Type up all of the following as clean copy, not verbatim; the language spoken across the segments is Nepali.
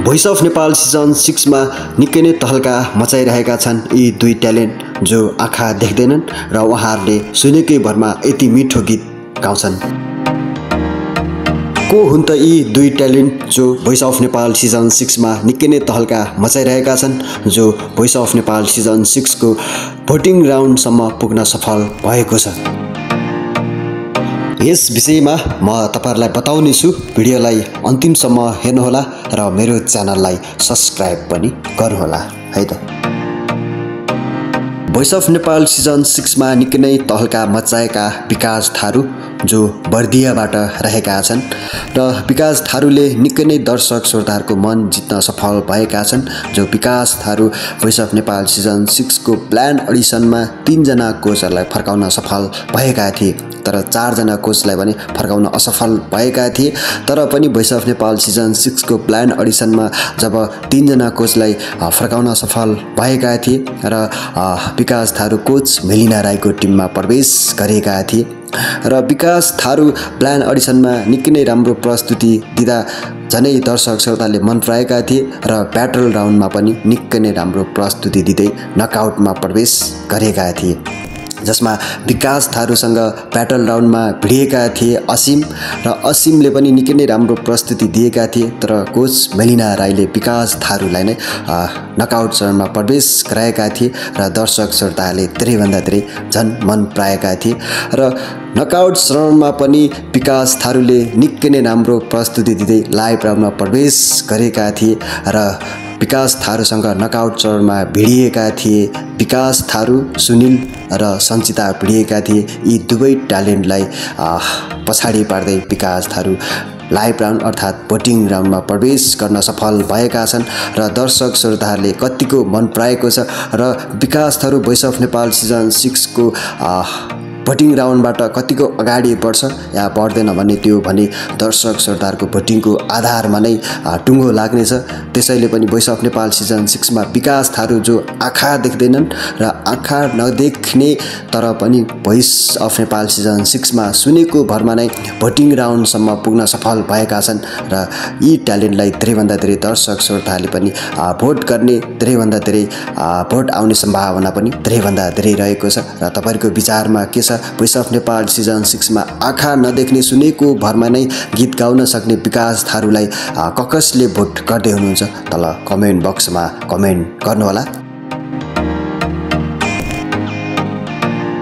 भोइस अफ नेपाल सिजन 6 मा निकै नै तहल्का मचाइरहेका छन् यी दुई ट्यालेन्ट जो आँखा देख्दैनन् र उहाँहरूले सुनेकै भरमा यति मिठो गीत गाउँछन्। को हुन् त यी दुई ट्यालेन्ट जो भोइस अफ नेपाल सिजन 6 मा निकै नै तहल्का मचाइरहेका छन्, जो भोइस अफ नेपाल सिजन 6 को भोटिङ राउन्डसम्म पुग्न सफल भएको छ। यस विषयमा म तपाईहरुलाई बताउने छु। भिडियोलाई अन्तिमसम्म हेर्नुहोला र मेरो च्यानललाई सब्स्क्राइब पनि गर्नुहोला है त। भोइस अफ नेपाल सिजन 6 मा निकै नै तहल्का मचाएका विकास थारू जो बर्दियाबाट रहेका छन् र विकास थारूले निकै नै दर्शक श्रोताहरूको मन जित्न सफल भएका छन्। जो विकास Tharu voice of Nepal season 6 को प्लान अडिसनमा 3 जना कोचहरूलाई फर्काउन सफल भएका थिए, तर 4 जना कोचलाई पनि फर्काउन असफल भएका थिए। तर पनि भोइस अफ नेपाल सिजन 6 को प्लान अडिसनमा जब 3 जना कोचलाई फर्काउन सफल भएका थिए र विकास थारू कोच मेलिना राईको टिममा प्रवेश गरेका थिए र विकास थारू प्लान अडिसनमा निकै नै राम्रो प्रस्तुति दिँदा झनै दर्शक श्रोताले मन पराएका थिए र ब्याटल राउन्डमा पनि निकै नै राम्रो प्रस्तुति दिँदै नकआउटमा प्रवेश गरेका थिए, जसमा विकास थारूसँग ब्याटल राउन्डमा भिडिएका थिए असीम र असीमले पनि निकै नै राम्रो प्रस्तुति दिएका थिए। तर कोच मेलिना राईले विकास थारूलाई नै नकआउट चरणमा प्रवेश गराएका थिए र दर्शक श्रोताहरूले धेरैभन्दा धेरै झन मन पराएका थिए र नकआउट चरणमा पनि विकास थारूले निकै नै राम्रो प्रस्तुति दिँदै लाइभ राउन्डमा प्रवेश गरेका थिए र विकास थारूसँग नकआउट चरणमा भिडिएका थिए विकास थारू, सुनिल र सञ्चिता भिडिएका थिए। यी दुवै ट्यालेन्टलाई पछाडि पार्दै विकास थारू लाइभ राउन्ड अर्थात् भोटिङ राउन्डमा प्रवेश गर्न सफल भएका छन् र दर्शक श्रोताहरूले कतिको मन पराएको छ र विकास Tharu voice of Nepal season 6 को भोटिङ राउन्डबाट कतिको अगाडि बढ्छ या बढ्दैन भन्ने त्यो भने दर्शक श्रोताहरूको भोटिङको आधारमा नै टुङ्गो लाग्नेछ। त्यसैले पनि भोइस अफ नेपाल सिजन 6 मा विकास थारू जो आँखा देख्दैनन् र आँखा नदेख्ने तर पनि भोइस अफ नेपाल सिजन 6 मा सुनेको भरमा नै भोटिङ राउन्डसम्म पुग्न सफल भएका छन् र यी ट्यालेन्टलाई धेरैभन्दा धेरै दर्शक श्रोताहरूले पनि भोट गर्ने, धेरैभन्दा धेरै भोट आउने सम्भावना पनि धेरैभन्दा धेरै रहेको छ र तपाईहरुको विचारमा के छ? भोइस अफ नेपाल सिजन 6 मा आँखा नदेख्ने सुनेको भरमा नै गीत गाउन सक्ने विकास थारूलाई कसले भोट गर्दै हुनुहुन्छ? तल कमेन्ट बक्समा कमेन्ट गर्नुहोला।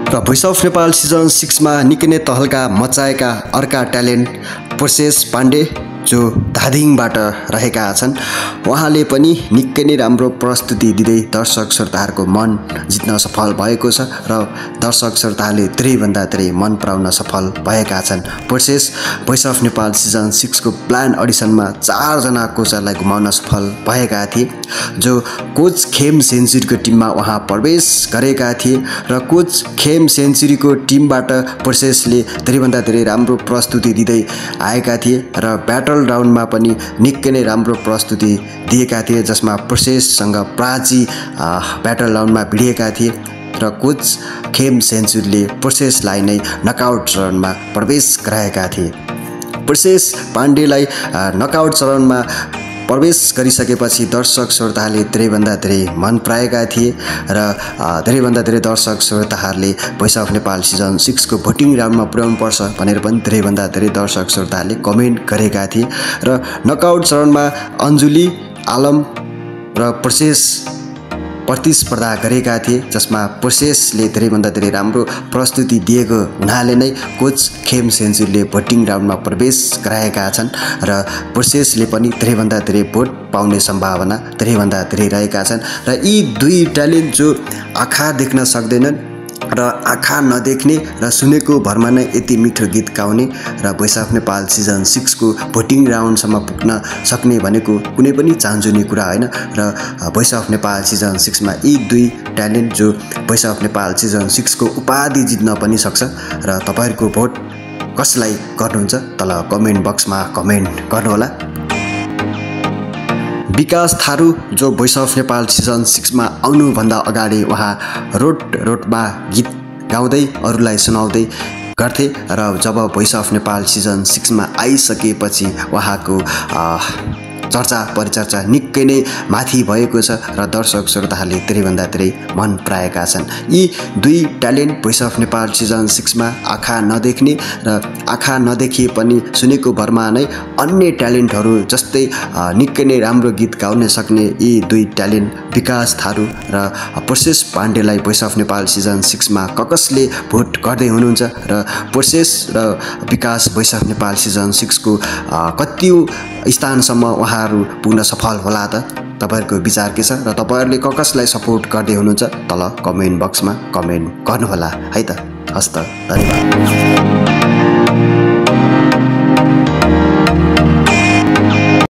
र भोइस अफ नेपाल सिजन 6 मा निकै नै तहल्का मचाएका अर्का ट्यालेन्ट प्रोसेस पाण्डे जो धादिङबाट रहेका छन्। उहाँले पनि निकै नै राम्रो प्रस्तुति दिँदै दर्शक श्रोताहरूको मन जित्न सफल भएको छ र दर्शक श्रोताहरूले धेरैभन्दा धेरै मन पराउन सफल भएका छन्। Process voice of Nepal season 6 को प्लान अडिसनमा 4 जना कोचहरूलाई घुमाउन सफल भएका थिए। जो कोच खेम सेन्चुरीको टिममा उहाँ प्रवेश गरेका थिए र कोच खेम सेन्चुरीको टिमबाट प्रोसेसले धेरैभन्दा धेरै राम्रो प्रस्तुति दिँदै आएका थिए र ब्याटल राउन्डमा पनि निकै नै राम्रो प्रस्तुति दिएका थिए, जसमा प्रोसेससँग प्राची ब्याटल राउन्डमा भिडिएका थिए र कोच खेम सेन्चुरीले प्रोसेसलाई नै नकआउट चरणमा प्रवेश गराएका थिए। प्रोसेस पाण्डेलाई नकआउट चरणमा प्रवेश गरिसकेपछि दर्शक श्रोताहरूले धेरैभन्दा धेरै मन पराएका थिए र धेरैभन्दा धेरै दर्शक श्रोताहरूले भोइस अफ नेपाल सिजन 6 को भोटिङ राउन्डमा पुर्याउनु पर्छ भनेर पनि धेरैभन्दा धेरै दर्शक श्रोताहरूले कमेन्ट गरेका थिए र नकआउट चरणमा अन्जुली, आलम र प्रोसेस प्रतिस्पर्धा गरेका थिए, जसमा प्रोसेसले धेरैभन्दा धेरै राम्रो प्रस्तुति दिएको हुनाले नै कोच खेम सेन्चुरीले भोटिङ राउन्डमा प्रवेश गराएका छन् र प्रोसेसले पनि धेरैभन्दा धेरै भोट पाउने सम्भावना धेरैभन्दा धेरै रहेका छन्। र यी दुई ट्यालेन्ट जो आँखा देख्न सक्दैनन् र आँखा नदेख्ने र सुनेको भरमा नै यति मिठो गीत गाउने र भोइस अफ नेपाल सिजन 6 को भोटिङ राउन्डसम्म पुग्न सक्ने भनेको कुनै पनि चान्जुने कुरा होइन र भोइस अफ नेपाल सिजन 6 मा यी दुई ट्यालेन्ट जो भोइस अफ नेपाल सिजन 6 को उपाधि जित्न पनि सक्छ र तपाईहरुको भोट कसलाई गर्नुहुन्छ? तल कमेन्ट बक्समा कमेन्ट गर्नुहोला। विकास थारू जो भोइस अफ नेपाल सिजन 6 मा आउनुभन्दा अगाडि उहाँ रोडमा गीत गाउँदै अरूलाई सुनाउँदै गर्थे र जब भोइस अफ नेपाल सिजन 6 मा आइसकेपछि उहाँको चर्चा परिचर्चा निकै नै माथि भएको छ र दर्शक श्रोताहरूले धेरैभन्दा धेरै मन पराएका छन्। यी दुई talent voice of Nepal season 6 मा आँखा नदेख्ने र आँखा नदेखिए पनि सुनेको भरमा नै अन्य ट्यालेन्टहरू जस्तै निकै नै राम्रो गीत गाउन सक्ने यी दुई ट्यालेन्ट विकास थारू र प्रोसेस पाण्डेलाई भोइस अफ नेपाल सिजन 6 मा कसले भोट गर्दै हुनुहुन्छ र प्रोसेस र विकास भोइस अफ नेपाल सिजन 6 को कति स्थानसम्म उहाँहरू पुग्न सफल होला त? तपाईहरुको विचार के छ र तपाईहरुले कसलाई सपोर्ट गर्दै हुनुहुन्छ? तल कमेन्ट बक्समा कमेन्ट गर्नुहोला है त। हस्त धन्यवाद।